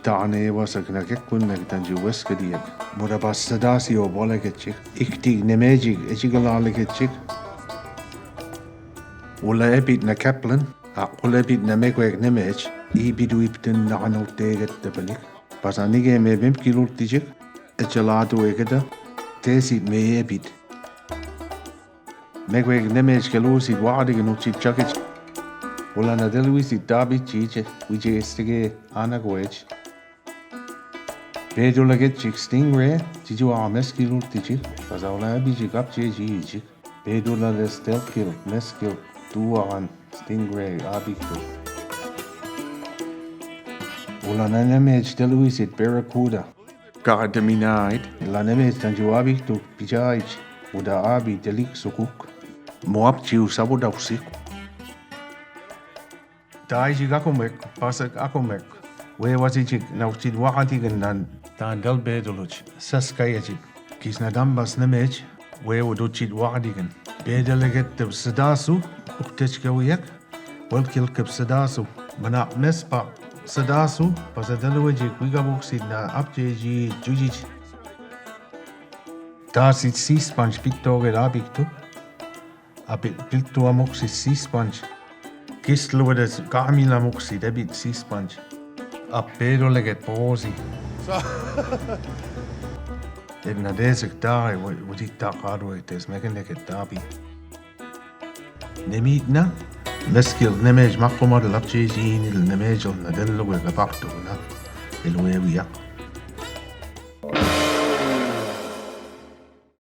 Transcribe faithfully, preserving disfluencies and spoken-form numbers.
Tane wasakna kekkun mektan jiweskediek. Mura bas sadasi o bolekechik. Iktik nemejik echik lalekechik. Ula ebit na Kaplan, a ula ebit na mekwek nemej, ibit wiptin na anauteget tepenik. Bas anige me bimkilurtijik, echalatu ekeda, tesit me ebit. Mekwek nemej kelusit wa'adikin uchit chakich. Ula na delwisit dabi chiche, wije estige ana gwech. Pedula gechik stingray, chichu a meskilurtijik, bas ula ebijik apche jichik. Pedula les telkil, meskil, tuan, stingray, abiktu. Ula na nemej delwisit barracuda. Ka deminaid, la nemej tanju abiktu pijaich, uda abi delik sukuk. Muapchiu sabudausiku. Taijik akumek, pasek akumek. Wewasijik na uchit wa'adikin nan. Tan del beduluch, saskayajik. Kisna dambas nemej, wewu duchit wa'adikin. Bedeleget teb sadasu, uktechkewiyek. Welkil keb sadasu. Mana mespa sadasu, pasadelwejik wigabuksit na apjeji jujij. Tasit sispanj pittoget abiktu. Apit piltu amuksit sispanj. Kisluedes kamil amuksit ebit sispanj. Apeduleket posi. Edna desek tae, wajita karue, tes mekeneket tabi. Nemitna, meskil nemej makumadel apjeji inil nemejol na delluge kapaktu na. Eluewiak.